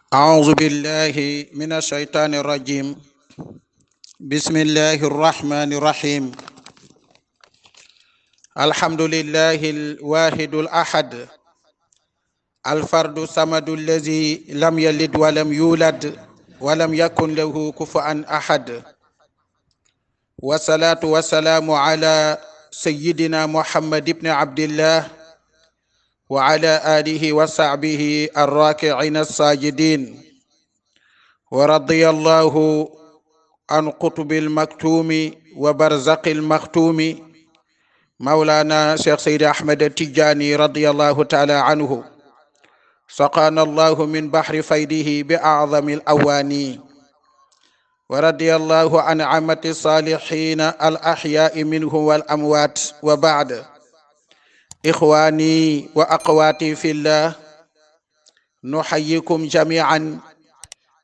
أعوذ بالله من الشيطان الرجيم. بسم الله الرحمن الرحيم. الحمد لله الواحد الأحد الفرد الصمد الذي لم يلد ولم يولد ولم يكن له كفوا أحد، والصلاة والسلام على سيدنا محمد بن عبد الله وعلى آله وصحبه الراكعين الساجدين، ورضي الله عن قطب المكتوم وبرزق المختوم مولانا شيخ سيد أحمد التجاني رضي الله تعالى عنه. سقانا الله من بحر فيده بأعظم الأواني، ورضي الله عن عامة الصالحين الأحياء منه والأموات. وبعد، إخواني وأقواتي في الله، نحييكم جميعا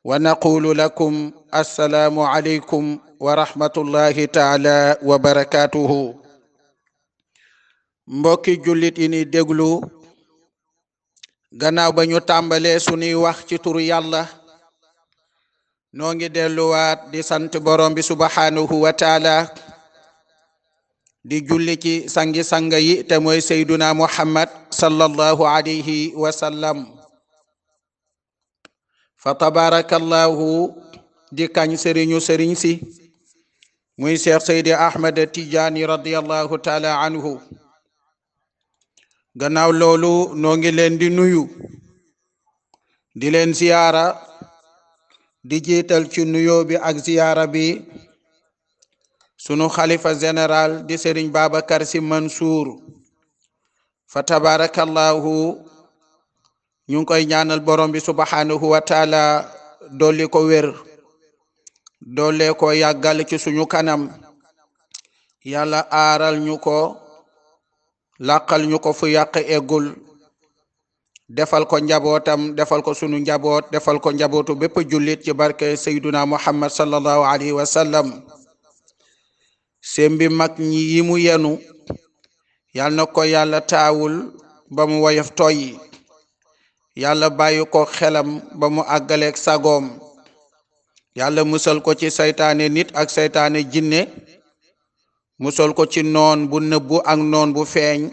ونقول لكم السلام عليكم ورحمة الله تعالى وبركاته. mbokki jullit yi ni déglu, gannaaw ba ñu tàmbalee sunuy wax ci turu yàlla, noo ngi delluwaat di sant borom bi subhanahu wa taala, di julli ci sangi-sanga yi te mooy sayduna muhammad sallallahu alayhi wa sallam. fa tabarakallahu, di kañ sëriñu sëriñ si muy Cheikh Seydi Ahmad Tijaani radiyallahu taala anhu. gannaaw loolu noo ngi leen di nuyu, di leen ziyaara, di jiital ci nuyoo bi ak ziyaara bi sunu xalifa général di Serigne Babacar Sy Mansour. fa tabarakallahu, ñu ngi koy ñaanal borom bi subhanahu wa taala dolli ko wér, dolle ko yàggal ci suñu kanam, yàlla aaral ñu ko, làqal ñu ko fu yàq eggul, defal ko njabootam, defal ko sunu njaboot, defal ko njabootu bépp jullit ci barke sayduna muhammad sallallahu alayhi wa sallam. sembi mag ñi yi mu yenu, yal na ko yàlla taawul ba mu woyof toy, yàlla bàyyi ko xelam ba mu àggaleeg sagoom, yàlla musal ko ci saytaane nit ak saytaane jinne, musal ko ci noon bu nëbbu ak noon bu feeñ,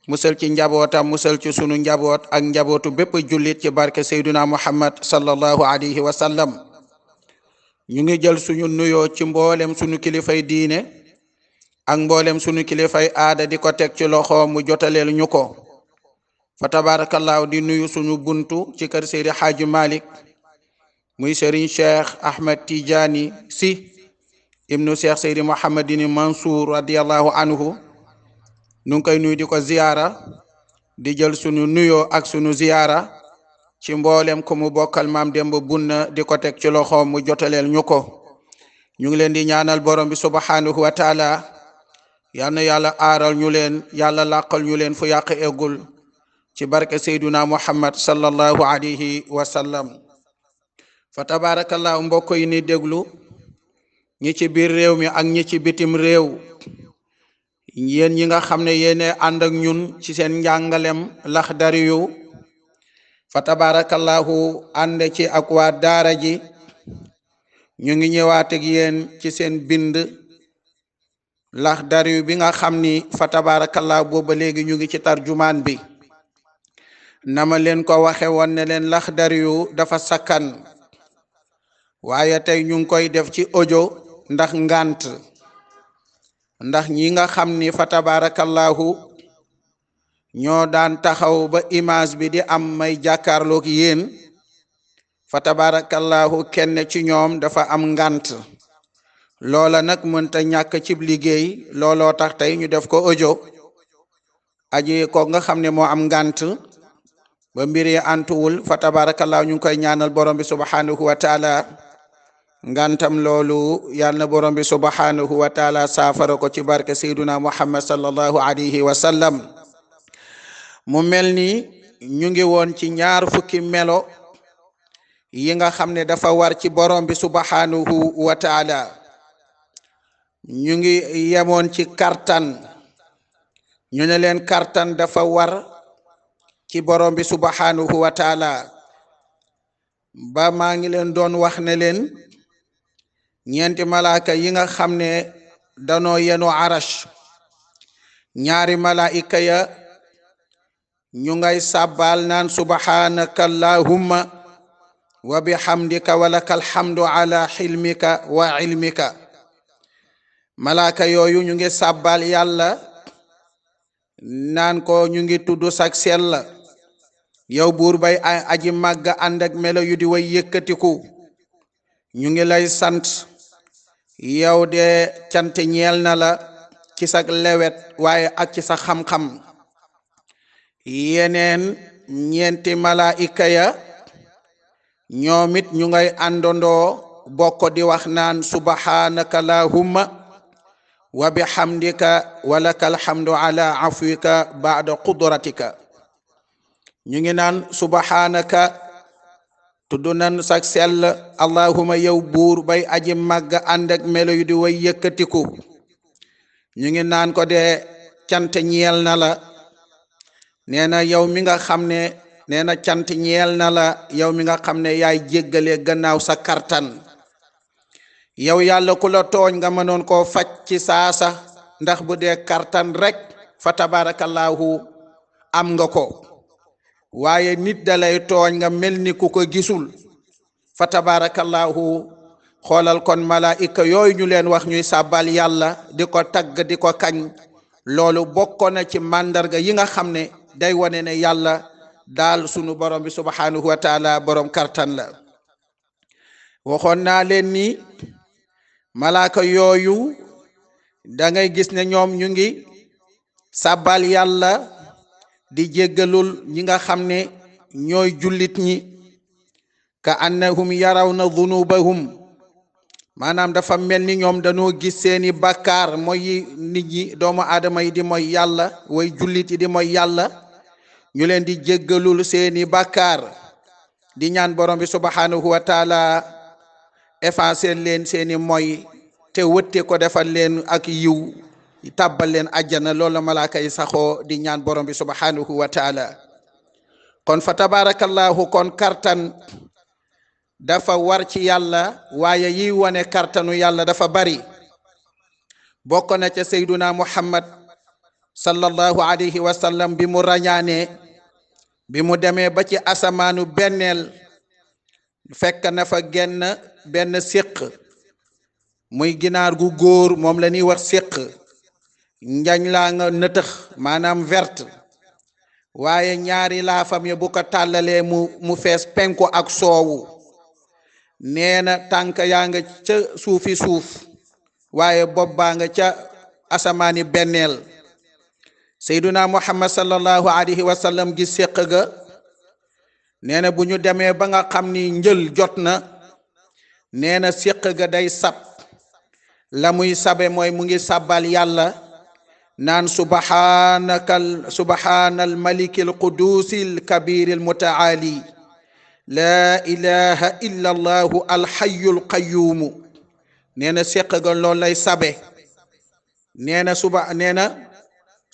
musal ci njabootam, musal ci sunu njaboot ak njabootu bépp jullit ci barke sayduna muhammad sallallahu alayhi wa sallam. ñu ngi jël suñu nuyoo ci mboolem sunu kilifay diine ak mboolem sunu kilifay aada di ko teg ci loxo mu jotaleel ñu ko. fa tabarakallahu, di nuyu suñu buntu ci kër Seydi Hadji Malick muy Serigne Cheikh Ahmed Tidiane Sy ibnu Cheikh Seydi Mouhamadini Mansour radiyallahu anhu. nu ngi koy nuyu di ko ziyaara, di jël sunu nuyoo ak sunu ziyaara ci mboolem ko mu bokkal maam Demba Bunna di ko teg ci loxoom mu jotaleel ñu ko. ñu ngi leen di ñaanal borom bi subhanahu wa taala, yal na yàlla aaral ñu leen, yàlla làqal ñu leen fu yàq eggul ci barke sayduna muhammad sallallahu alayhi wa sallam. fa tabarakallahu, mbokk yi ni déglu, ñi ci biir réew mi ak ñi ci bitim réew, yéen ñi nga xam ne yéene ànd ak ñun ci seen njàngalem Laxdari yu, fa tabarakallahu ànd ci ak waa daara ji, ñu ngi ñëwaat ak yéen ci seen bind Laxdari yu bi nga xam ni fa tabarakallahu booba léegi ñu ngi ci tarjumaan bi. nama leen ko waxe woon ne leen Laxdari yu dafa sakkan, waaye tey ñu ngi koy def ci audio ndax ngant, ndax ñi nga xam ni fa tabarakallahu ñoo daan taxaw ba image bi di am may jàkkaarloog yéen, fa tabarakallahu kenn ci ñoom dafa am ngant. loola nag mënta ñàkk cib liggéey, looloo tax tey ñu def ko audio. aji ko nga xam ne moo am ngant ba mbir yi antuwul, fa tabarakallahu ñu ngi koy ñaanal borom bi subhanahu wa taala, ngantam loolu yal na borom bi subhanahu wa taala saafara ko ci barke sayduna muhammad sallallahu alayhi wa sallam. mu mel ni ñu ngi woon ci ñaar fukki melo yi nga xam ne dafa war ci borom bi subhanahu wa taala. ñu ngi yemoon ci kartan, ñu ne leen kartan dafa war ci borom bi subhanahu wa taala. ba maa ngi leen doon wax ne leen ñeenti malaaka yi nga xam ne danoo yenu arash ñaari malaika ya ñu ngay sàbbaal naan subhanaka allahumma wa bihamdika wa lakal hamdu ala hilmika wa ilmika malaaka yooyu ñu ngi sàbbaal yàlla naan ko ñu ngi tudd sak sell yow buur bay aji màgg ànd ak melo yu di way yëkkatiku ñu ngi lay sant yow de cant ñeel na la ci sa lewet waaye ak ci sa xam-xam yeneen ñeenti malaika ya ñoomit ñu ngay àndandoo bokk di wax naan subhanaka lahumma wa bihamdika wa lakal hamdu ala afwika ba'da qudratika ñu ngi naan subhanaka tudd nan sak sell allahumma yow buur bay aji màgg ànd ak melo yu di way yëkkatiku ñu ngi naan ko de cant ñeel na la nee na yow mi nga xam ne nee na cant ñeel na la yow mi nga xam ne yaay jéggale gannaaw sa kartan yow yàlla ku la tooñ nga mënoon koo faj ci saasa ndax bu dee kartan rek fa tabarakallahu am nga ko waaye nit dalay tooñ nga mel ni ku ko gisul fa tabarakallahu xoolal kon malaika yooyu ñu leen wax ñuy sàbbal yàlla di ko tagg di ko kañ loolu bokkoon na ci màndarga yi nga xam ne day wane ne yàlla daal sunu borom bi subhanahu wa taala borom kartan la waxoon naa leen ni malaaka yooyu da ngay gis ne ñoom ñu ngi sàbbal yàlla di jéggalul ñi nga xam ne ñooy jullit ñi ka annahum yarawna dhunubahum maanaam dafa mel ni ñoom dañoo gis seeni bàkkaar mooy nit ñi doomu aadama yi di mooy yàlla way jullit yi di mooy yàlla ñu leen di jéggalul seeni bàkkaar di ñaan borom bi subhanahu wa taala effacer leen seeni mooy te wëtte ko defal leen ak yiw tàbbal leen àjjana loolu malaaka yi saxoo di ñaan borom bi subhanahu wa taala kon fa tabarakallahu kon kartan dafa war ci yàlla waaye yi wane kartanu yàlla dafa bari bokk na ca sayduna muhammad sallallahu alayhi wa sallam bi mu rañaane bi mu demee ba ci asamaanu benneel fekk na fa benn siq muy ginaar gu góor moom la ñuy wax siq njañ laa nga nëtëx maanaam verte waaye ñaari laafam ya bu ko tàllalee mu fees penku ak soowu nee na tànk yaa nga ca suufi suuf waaye bopp baa nga ca asamaani benneel sayduna muhammad sallallahu alayhi wa sallam gi séq ga nee na bu ñu demee ba nga xam ni njël jot na nee na séq ga day sab la muy sabe mooy mu ngi sabbal yàlla naan subhanal malikil qudusil kabiril mutaali laa ilaha illa allahu alhayyul qayyumu nee na séq ga loolu lay sabe nee na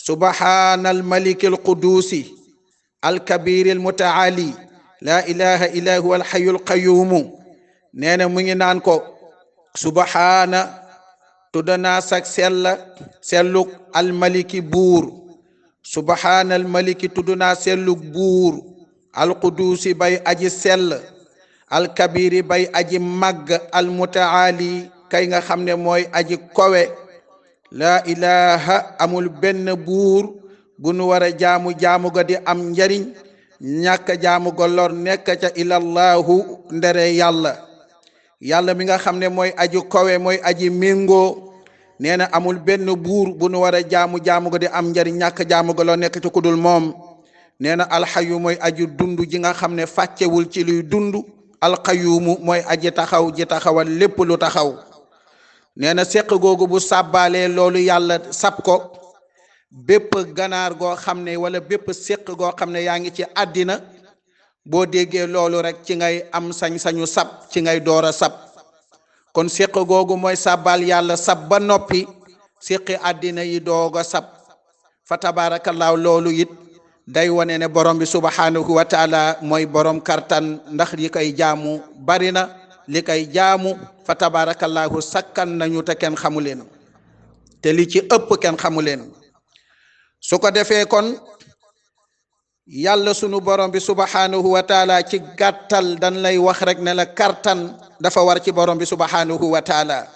subhanal malikil qudusi alkabiril mutaali laa ilaha illa huwa alhayyul qayyumu nee na mu ngi naan ko subhana tuddanaa sak selluk almaliki buur subhanal maliki tuddanaa selluk buur alqudusi bay aji sell alkabiri bay aji màgg almutaali kay nga xam ne mooy aji kowe laa ilaha amul benn buur bu nu war a jaamu ga di am njariñ ñàkk jaamu ga lor nekk ca ilallahu ndere yàlla mi nga xam ne mooy aji kowe mooy aji méngoo nee na amul benn buur bu nu war a jaamu ga di am njariñ ñàkk jaamu ga lor nekk ca kudul moom nee na alxayu mooy aji dund ji nga xam ne fàccewul ci luy dund alqayumu mooy aji taxaw ji taxawal lépp lu taxaw nee na séq googu bu sàbbaalee loolu yàlla sab ko bépp ganaar goo xam ne wala bépp séq goo xam ne yaa ngi ci àddina boo déggee loolu rek ci ngay am sañ-sañu sab ci ngay door a sab kon séq googu mooy sàbbaal yàlla sab ba noppi séqi àddina yi doog a sab fa tabaarakallaahu loolu it day wane ne borom bi subhanahu wa taala mooy borom kartan ndax li koy jaamu bari na li koy jaamu fa tabarakallahu sakkan nañu te kenn xamu leen te li ci ëpp kenn xamu leen su ko defee kon yàlla sunu borom bi subhanahu wa taala ci gàttal dan lay wax rek ne la kartan dafa war ci borom bi subhanahu wa taala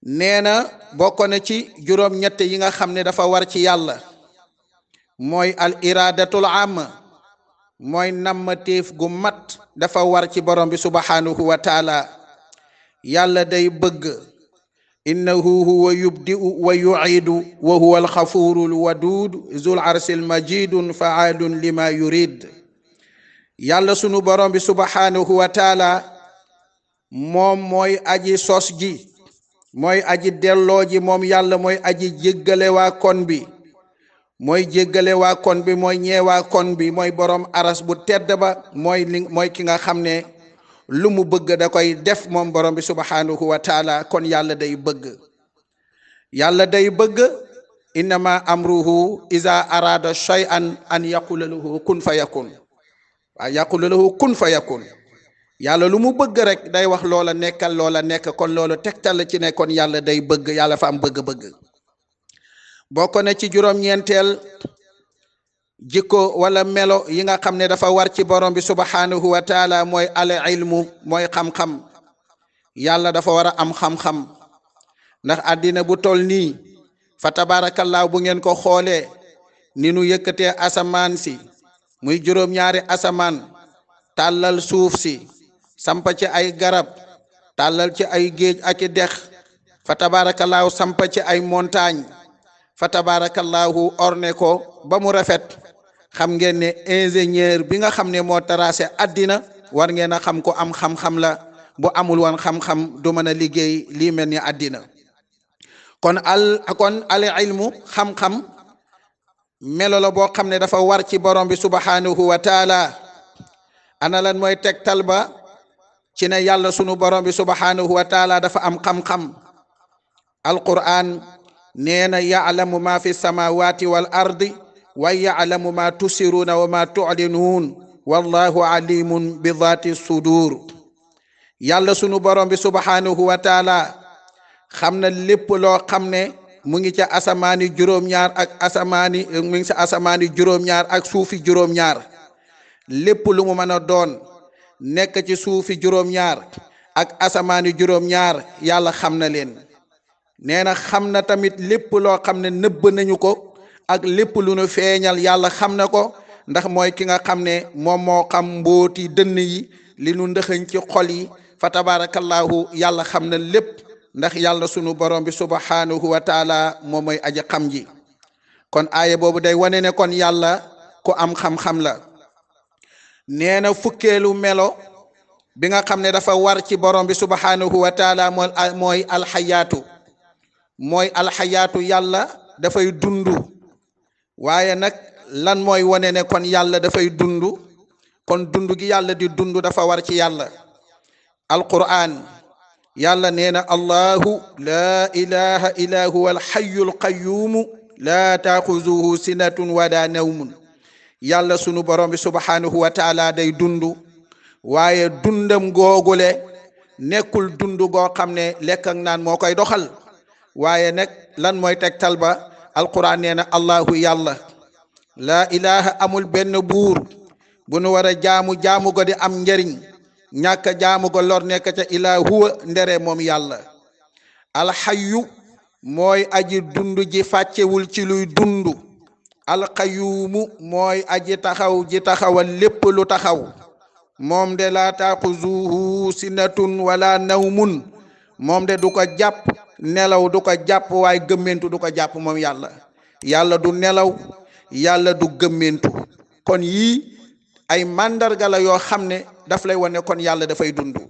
nee na bokk na ci juróom-ñett yi nga xam ne dafa war ci yàlla mooy al iradatul amma mooy nammateef gu mat dafa war ci borom bi subhanahu wa taala yàlla day bëgg innahu huwa yubdi'u wa yu'idu wa huwa al-ghafurul wadud zul arsil majidun fa'alun lima yurid yàlla sunu borom bi subhanahu wa taala moom mooy aji sos ji mooy aji delloo ji moom yàlla mooy aji jéggale waa kon bi mooy jéggale waa kon bi mooy ñeewaa kon bi mooy borom aras bu tedd ba mooy ki nga xam ne lu mu bëgg da koy def moom borom bi subhanahu wa taala kon yàlla day bëgg innama amruhu iza arada shay'an an yaqula lahu kun fayakun wa yaqulu lahu kun fayakun yàlla lu mu bëgg rek day wax loola nekkal loola nekk kon loolu tegtal ci ne kon yàlla day bëgg yàlla fa am bëgg-bëgg bokk na ci juróom-ñeenteel jikko wala melo yi nga xam ne dafa war ci borom bi subhanahu wa taala mooy al ilmu mooy xam-xam yàlla dafa war a am xam-xam ndax àddina bu tol nii fa tabarakallah bu ngeen ko xoolee ni nu yëkkatee asamaan si muy juróom-ñaari asamaan tàllal suuf si sampa ci ay garab tàllal ci ay géej ak i dex fa tabarakallahu sampa ci ay montagne fa tabarakallahu orne ko ba mu rafet xam ngeen ne ingénieur bi nga xam ne moo tracé àddina war ngeen a xam ko am xam-xam la bu amul woon xam-xam du mën a liggéey lii mel ni àddina kon al ilmu xam-xam melo la boo xam ne dafa war ci borom bi subhanahu wa taala ana lan mooy tegtal ba ci ne yàlla sunu borom bi subhanahu wa taala dafa am xam-xam alquran nee na ya'lamu ma fi samawati wal ardi wa ya'lamu ma tusiruna wa ma tu'linun wallahu alimun bi dhati sudur yàlla sunu borom bi subhanahu wa taala xam na lépp loo xam ne mu ngi ca asamaani juróom-ñaar ak suufi juróom-ñaar lépp lu mu mën a doon nekk ci suufi juróom-ñaar ak asamaani juróom-ñaar yàlla xam na leen nee na xam na tamit lépp loo xam ne nëbb nañu ko ak lépp lu nu feeñal yàlla xam na ko ndax mooy ki nga xam ne moom moo xam mbooti dënn yi li nu ndëxëñ ci xol yi fa tabarakallahu yàlla xam na lépp ndax yàlla sunu borom bi subhanahu wa taala moom mooy aji xam ji kon aaya boobu day wane ne kon yàlla ku am xam-xam la nee na fukkeelu melo bi nga xam ne dafa war ci borom bi subhanahu wa taala mooy alxayaatu yàlla dafay dundu waaye nag lan mooy wane ne kon yàlla dafay dundu kon dundu gi yàlla di dundu dafa war ci yàlla alquran yàlla nee na allahu la ilaha illa huwa alhayyul qayyum la taaxuzuhu sinatun wala nawmun yàlla sunu borom bi subhanahu wa taala day dundu waaye dundam googule nekkul dundu goo xam ne lekk ak naan moo koy doxal waaye nag lan mooy tegtal ba alquran nee na allahu yàlla la ilaha amul benn buur bu nu war a jaamu go di am njariñ ñàkk jaamu go lor nekk ca ilaa huwa ndere moom yàlla alxayyu mooy aji dund ji fàccewul ci luy dundu alqayyumu mooy aji taxaw ji taxawal lépp lu taxaw moom de la taaxuzuhu sinatun wala nawmun moom de du ko jàpp nelaw du ko jàpp waaye gëmmentu du ko jàpp moom yàlla du nelaw yàlla du gëmmentu kon yii ay mandarga la yoo xam ne daf lay wane kon yàlla dafay dundu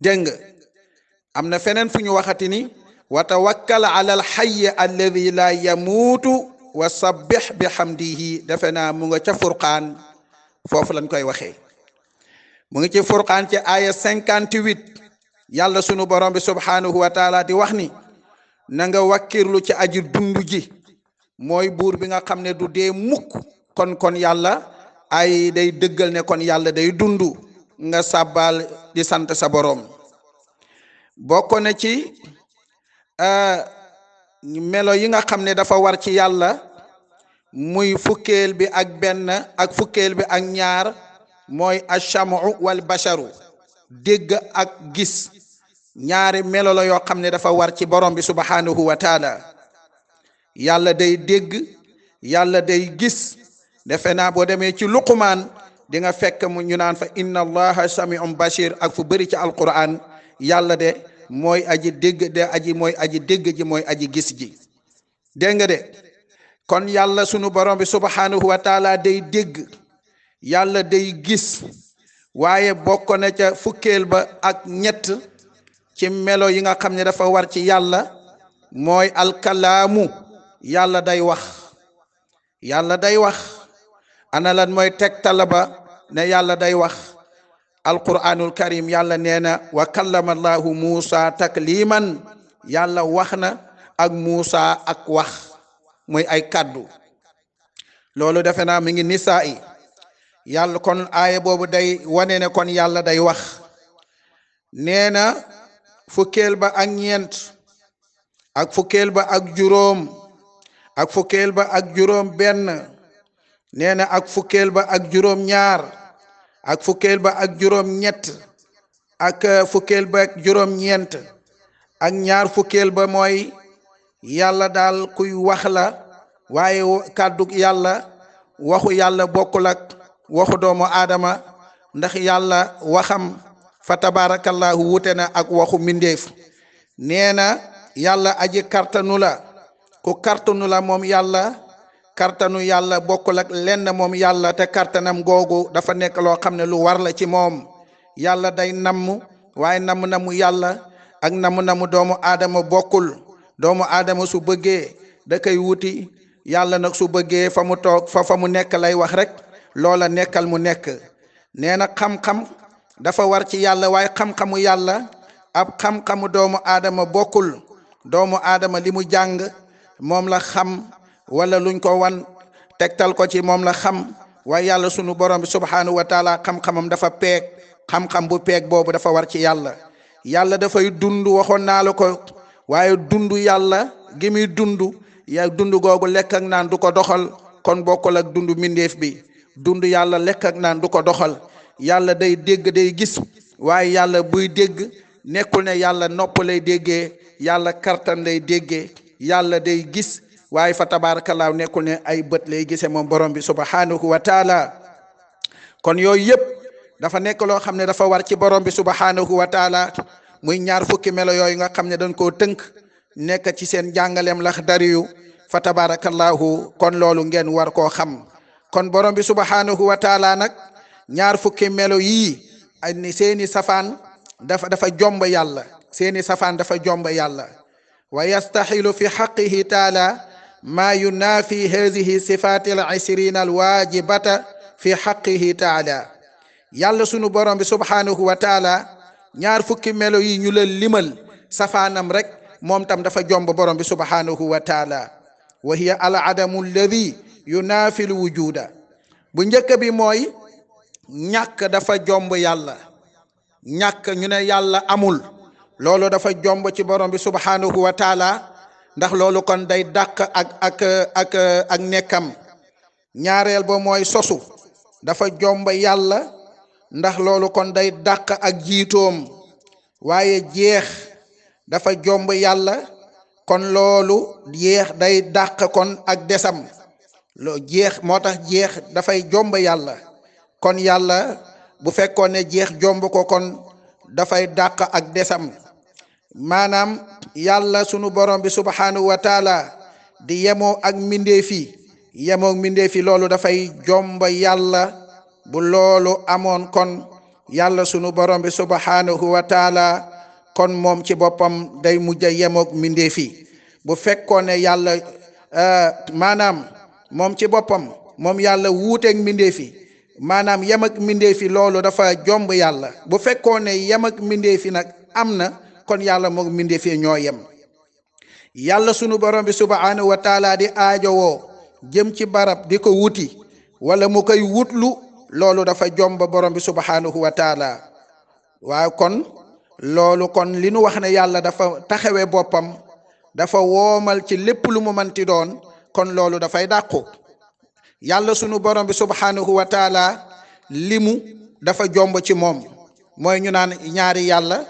dégg nga am na feneen fu ñu waxati ni wa tawakkal ala alxayyi alladi la yamuutu wa sabbih bi hamdihi defe naa mu nga ca furqaan foofu lañ koy waxee mu ngi ci furqaan ci aya 58 yàlla sunu borom bi subhanahu wa taala di wax ni na nga wakkirlu ci aji dundu ji mooy buur bi nga xam ne du dee mukk kon yàlla ay day dëggal ne kon yàlla day dundu nga sàbbaal di sant sa boroom. bokk na ci melo yi nga xam ne dafa war ci yàlla muy fukkeel bi ak benn ak fukkeel bi ak ñaar mooy achamu wal basharu dégg ak gis. ñaari melo la yoo xam ne dafa war ci borom bi subhanahu wa taala. yàlla day dégg yàlla day gis. defe naa boo demee ci luqmaan di nga fekk mu ñu naan fa inna allaha samiun bashir ak fu bëri ci alquran yàlla de mooy aji dégg de aji mooy aji dégg ji mooy aji gis ji. dégg nga de kon yàlla sunu borom bi subhanahu wa taala day dégg yàlla day gis. waaye bokk na ca fukkeel ba ak ñett ci melo yi nga xam ne dafa war ci yàlla mooy alkalaamu yàlla day wax. yàlla day wax ana lan mooy tegtal ba ne yàlla day wax. alquranul karim yàlla nee na wa kallama allahu muusa takliman yàlla wax na ak muusa ak wax muy ay kaddu. loolu defe naa mi ngi nisaa yi yàlla kon aaya boobu day wane ne kon yàlla day wax. nee na fukkeel ba ak ñeent ak fukkeel ba ak juróom ak fukkeel ba ak juróom benn nee na ak fukkeel ba ak juróom ñaar ak fukkeel ba ak juróom ñett ak fukkeel ba ak juróom ñeent ak ñaar fukkeel ba mooy yàlla daal kuy wax la waaye kàddu yàlla waxu yàlla bokkul ak waxu doomu aadama ndax yàlla waxam fa tabarakallahu wute na ak waxu mindeef. nee na yàlla aji kartanu la ku kartanu la moom yàlla. kartanu yàlla bokkul ak lenn moom yàlla te kartanam googu dafa nekk loo xam ne lu war la ci moom. yàlla day namm waaye namm yàlla ak namm doomu aadama bokkul. doomu aadama su bëggee da koy wuti yàlla nag su bëggee fa mu toog fa mu nekk lay wax rek loola nekkal mu nekk. nee na xam-xam dafa war ci yàlla waaye xam-xamu yàlla ab xam-xamu doomu aadama bokkul. doomu aadama li mu jàng moom la xam wala luñ ko wan tegtal ko ci moom la xam waaye yàlla sunu borom bi subhanahu wa taala xam-xamam dafa peeg. xam-xam bu peeg boobu dafa war ci yàlla. yàlla dafay dund waxoon naa la ko waaye dund yàlla gi muy dund dund googu lekk ak naan du ko doxal kon bokkul ak dund mindeef bi. dund yàlla lekk ak naan du ko doxal. yàlla day dégg day gis waaye yàlla buy dégg nekkul ne yàlla nopp lay déggee yàlla kartan lay déggee. yàlla day gis waaye fa tabaarakallaahu nekkul ne ay bët lay gisee moom borom bi subhanahu wa taala. kon yooyu yëpp dafa nekk loo xam ne dafa war ci borom bi subhanahu wa taala muy ñaar fukki melo yooyu nga xam ne dañ koo tënk nekk ci seen jàngaleem Laxdariyu fa tabarakallahu kon loolu ngeen war koo xam. kon borom bi subhanahu wa taala nag ñaar fukki melo yii ay ni seeni safaan dafa jomb yàlla. seeni safaan dafa jomb yàlla. wa yastaxilu fi xaqihi taala ma yunafi hadihi sifati al ishrina al wajibata fi xaqihi taala. yàlla sunu borom bi subhanahu wa taala ñaar fukki melo yi ñu la limal safaanam rek moom tam dafa jomb borom bi subhanahu wa taala. wa hiya al adamu alladi yunafi al wujuda. bu njëkk bi mooy ñàkk dafa jomb yàlla. ñàkk ñu ne yàlla amul loolu dafa jomb ci borom bi subhanahu wa taala ndax loolu kon day dàq ak nekkam. ñaareel ba mooy sosu dafa jomb yàlla ndax loolu kon day dàq ak jiitoom. waaye jeex dafa jomb yàlla kon loolu jeex day dàq kon ak desam. jeex moo tax jeex dafay jomb yàlla kon yàlla bu fekkoon ne jeex jomb ko kon dafay dàq ak desam. maanaam yàlla sunu borom bi subhanahu wa taala di yemoo ak mbindeefi yemoo mbindeefi loolu dafay jomb yàlla. bu loolu amoon kon yàlla sunu borom bi subhanahu wa taala kon moom ci boppam day mujj a yemoog mbindeefi. bu fekkoon ne yàlla maanaam moom ci boppam moom yàlla wuuteeg mbindeefi maanaam yem ak mbindeefi loolu dafa jomb yàlla. bu fekkoon ne yem ak mbindeefi nag am na kon yàlla moog mbindeefi ñoo yem. yàlla sunu borom bi subhanahu wa taala di aajowoo jëm ci barab di ko wuti wala mu koy wutlu loolu dafa jomba borom bi subhanahu wa taala. waaw kon loolu kon li nu wax ne yàlla dafa taxawe boppam dafa woomal ci lépp lu mu manti doon kon loolu dafay dàqu. yàlla sunu borom bi subhanahu wa taala limu dafa jomb ci moom mooy ñu naan ñaari yàlla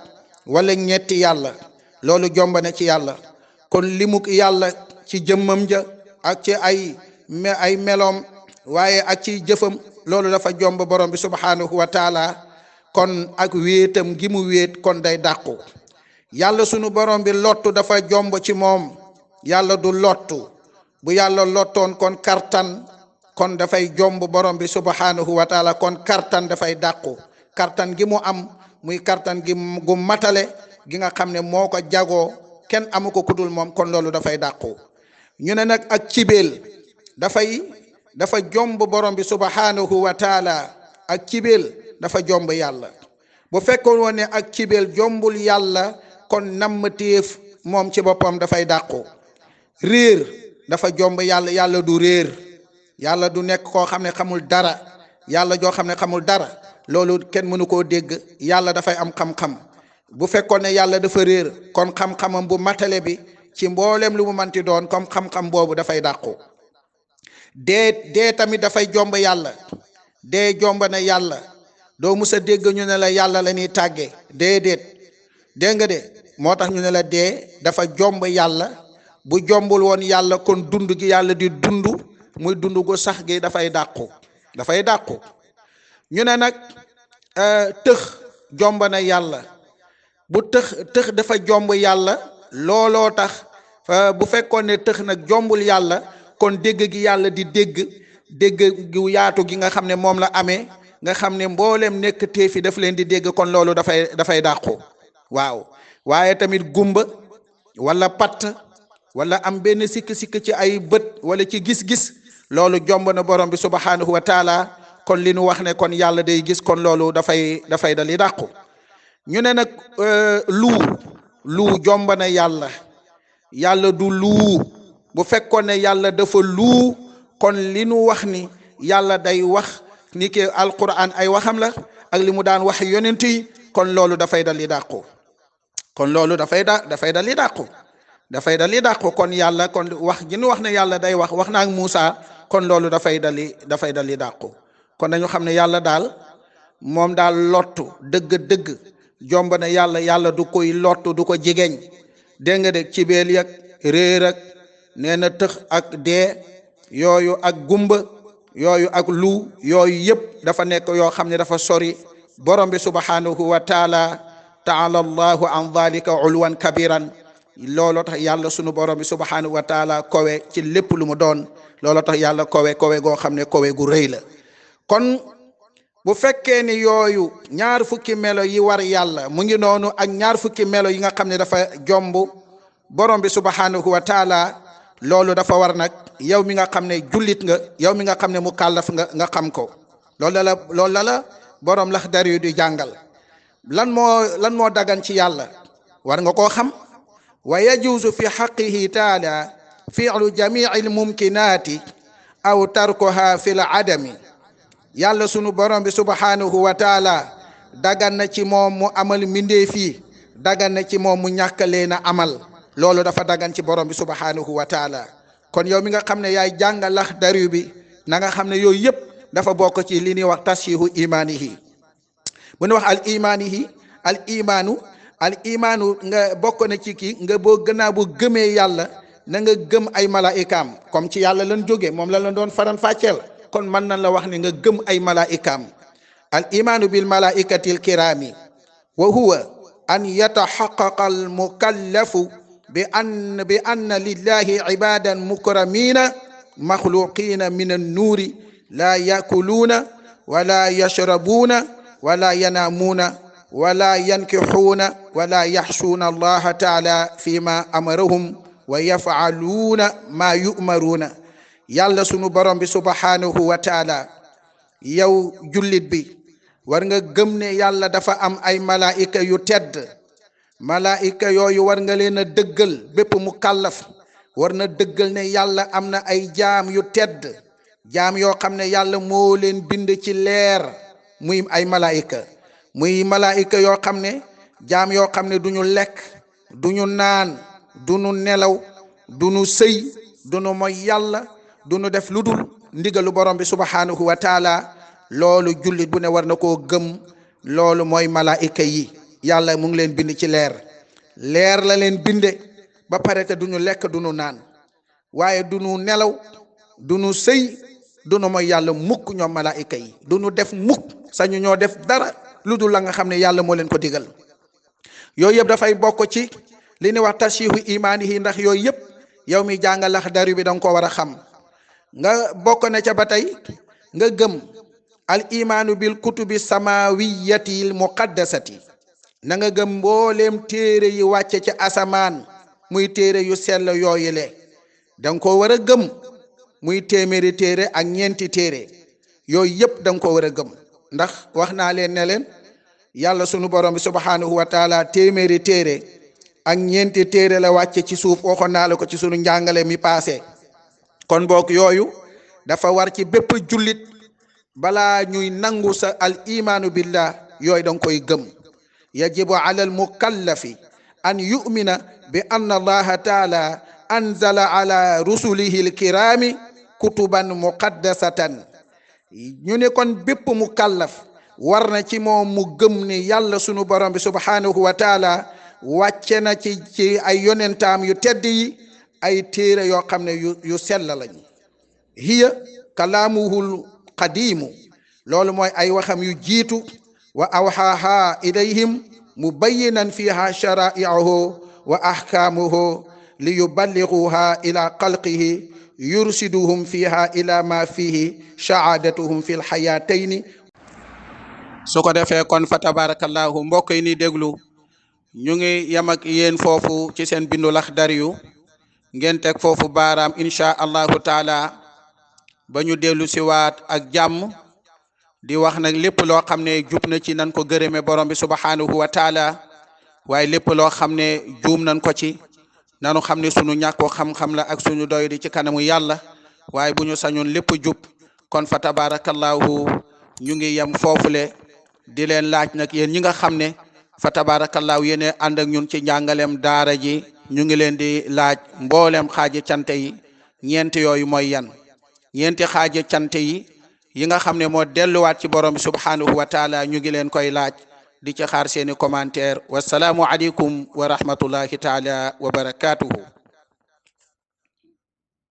wala ñetti yàlla loolu jomb na ci yàlla. kon limuk yàlla ci jëmmam ja ak ci ay meloom waaye ak ci jëfam loolu dafa jomb borom bi subhanahu wa taala. kon ak wéetam gi mu wéet kon day dàqu. yàlla sunu borom bi lottu dafa jomb ci moom yàlla du lottu. bu yàlla lottoon kon kartan kon dafay jomb borom bi subhanahu wa taala kon kartan dafay dàqu. kartan gi mu am muy kartan gi gu matale gi nga xam ne moo ko jagoo kenn amu ko kudul moom kon loolu dafay dàqu. ñu ne nag ak cibeel dafa jomb borom bi subhanahu wa taala. ak cibeel dafa jomb yàlla. bu fekkoon woon ne ak cibeel jombul yàlla kon nammatéef moom ci boppam dafay dàqu. réer dafa jomb yàlla. yàlla du réer. yàlla du nekk koo xam ne xamul dara. yàlla joo xam ne xamul dara loolu kenn mënu koo dégg. yàlla dafay am xam-xam. bu fekkoon ne yàlla dafa réer kon xam-xamam bu matale bi ci mboolem lu mu manti doon comme xam-xam boobu dafay dàqu. dee tamit dafay jomb yàlla. dee jomb na yàlla. doo musa dégg ñu ne la yàlla la ñuy tàgge déedéet dégg nga de moo tax ñu ne la dee dafa jomb yàlla. bu jombul woon yàlla kon dund gi yàlla di dund muy dund gu sax gi dafay dàqu. dafay dàqu. ñu ne nag tëx jomb na yàlla. bu tëx dafa jomb yàlla looloo tax bu fekkoon ne tëx nag jombul yàlla kon dégg gi yàlla di dégg gu yaatu gi nga xam ne moom la amee nga xam ne mboolem nekk teefi daf leen di dégg kon loolu dafay dàqu. waaw waaye tamit gumba wala patt wala am benn sikk-sikk ci ay bët wala ci gis-gis loolu jomb na borom bi subhanahu wa taala. kon li nu wax ne kon yàlla day gis kon loolu dafay dali dàqu. ñu ne nag luu jomb na yàlla. yàlla du luu. bu fekkoon ne yàlla dafa luu kon li nu wax ni yàlla day wax ni ke alquran ay waxam la ak li mu daan wax yonent yi kon loolu dafay dali dàqu. kon loolu dafay dali dàqu. dafay dali dàqu kon yàlla kon wax ji nu wax ne yàlla day wax na ak Muusa kon loolu dafay dali dàqu. kon dañu xam ne yàlla daal moom daal lottu dëgg jomb na yàlla du koy lottu du ko jigeñ. dégg nga de ci beel yak réer ak nee na tëx ak dee yooyu ak gumba yooyu ak lu yooyu yëpp dafa nekk yoo xam ne dafa sori borom bi subhanahu wa taala. taala allahu an dhalika ulwan kabiran. looloo tax yàlla sunu borom bi subhanahu wa taala kowe ci lépp lu mu doon. looloo tax yàlla kowe goo xam ne kowe gu rëy la. kon bu fekkee ni yooyu ñaar fukki melo yi war yàlla mu ngi noonu ak ñaar fukki melo yi nga xam ne dafa jomb borom bi subhanahu wa taala loolu dafa war nag yow mi nga xam ne jullit nga yow mi nga xam ne mu kàllaf nga xam ko. loolu la borom Laxdari yu di jàngal. lan moo dagan ci yàlla war nga koo xam. wa yajuuzu fi xaqihi taala fi'lu jamii al mumkinaati aw tarkuha fi l adami. yàlla sunu borom bi subhanahu wa taala dagan na ci moom mu amal mbindeef yi dagan na ci moom mu ñàkk leen a amal. loolu dafa dagan ci borom bi subhanahu wa taala. kon yow mi nga xam ne yaay jàng Laxdari bi na nga xam ne yooyu yëpp dafa bokk ci li ñuy wax tashihu imaanihi. bu ñu wax al imaanu nga bokk na ci kii nga boo gënaa bu gëmee yàlla na nga gëm ay malaikaam comme ci yàlla lan jóge moom la doon faran fàcceel. kon mën na la wax ni nga gëm ay malaikaam. al imaanu bil malaikati al kirami wa huwa an yataxaqaqa al mukallafu bi anna lillahi ibadan mukramina maxluqina min an nuuri la yakuluuna wala yashrabuuna wala yanaamuuna wala yankixuuna wala yaxsuuna allaha taala fima amarahum wa yafaaluuna ma yu'maruuna. yàlla sunu borom bi subhanahu wa taala yow jullit bi war nga gëm ne yàlla dafa am ay malaika yu tedd malaayika yooyu war nga leen a dëggal bépp mu kàllaf war na dëggal ne yàlla am na ay jaam yu tedd jaam yoo xam ne yàlla moo leen bind ci leer muy ay malaayika muy malaayika yoo xam ne jaam yoo xam ne duñu lekk duñu naan duñu nelaw duñu sëy duñu mooy yàlla duñu def lu dul ndigalu borom bi subhanahu wa taala loolu jullit bu ne war na koo gëm loolu mooy malaayika yi yàlla mu ngi leen bind ci leer la leen binde ba pare te duñu lekk duñu naan waaye duñu nelaw duñu sëy duñu mooy yàlla mukk ñoom malaayika yi duñu def mukk sañu ñoo def dara lu dul la nga xam ne yàlla moo leen ko digal yooyu yëpp dafay bokk ci li ni wax tashihu imaanihi ndax yooyu yëpp yow mi jàngal Laxdari bi da nga ko war a xam nga bokk na ca ba tey nga gëm al imaanu bil kutubi samawiyatil muqaddasati na nga gëm mbooleem téere yi wàcce ci asamaan muy téere yu sell yooyule da nga ko war a gëm muy téeméeri téere ak ñeenti téere yooyu yëpp da nga ko war a gëm ndax wax naa leen ne leen yàlla sunu borom bi subhanahu wa taala téeméeri téere ak ñeenti téere la wàcce ci suuf waxoon naa la ko ci sunu njàngale mi passé kon boog yooyu dafa war ci bépp jullit balaa ñuy nangu sa al imaanu billah yooyu da nga koy gëm yajibu ala al mukallafi an yu'mina bi anna allaha taala anzala ala rusulihi al kirami kutuban muqaddasatan ñu ne kon bépp mukallaf war na ci moom mu gëm ni yàlla sunu borom bi subhanahu wa taala wàcce na ci ay yonentaam yu tedd yi ay téere yoo xam ne yu sell lañ hiya kalaamuhul qadiimu loolu mooy ay waxam yu jiitu wa awxaaha ilayhim mubayyinan fiha shara'i'ahu wa ahkaamuhu li yuballighuha ila xalqihi yursiduhum fiha ila ma fihi sha'adatuhum fil hayatayni su ko defee kon fa tabarakallahu mbokk yi ni déglu ñu ngi yam ak yéen foofu ci seen bindu Laxdari yu ngeen teg foofu baaraam insha allahu taala ba ñu dellu si waat ak jàmm di wax nag lépp loo xam ne jub na ci nan ko gërëme borom bi subhanahu wa taala waaye lépp loo xam ne juum nañ ko ci nanu xam ne sunu ñàkko xam-xam la ak suñu doy di ci kanamu yàlla waaye bu ñu sañoon lépp jub kon fa tabarakallahu ñu ngi yem foofule di leen laaj nag yéen ñi nga xam ne fa tabarakallahu yéene ànd ak ñun ci njàngalem daara ji ñu ngi leen di laaj mboolem xaaji cante yi ñeenti yooyu mooy yan ñeenti xaaji cante yi nga xam ne moo delluwaat ci borom bi subhanahu wa taala ñu ngi leen koy laaj di ci xaar seeni commentaire wasalaamu aleykum wa rahmatullahi taala wa barakatuhu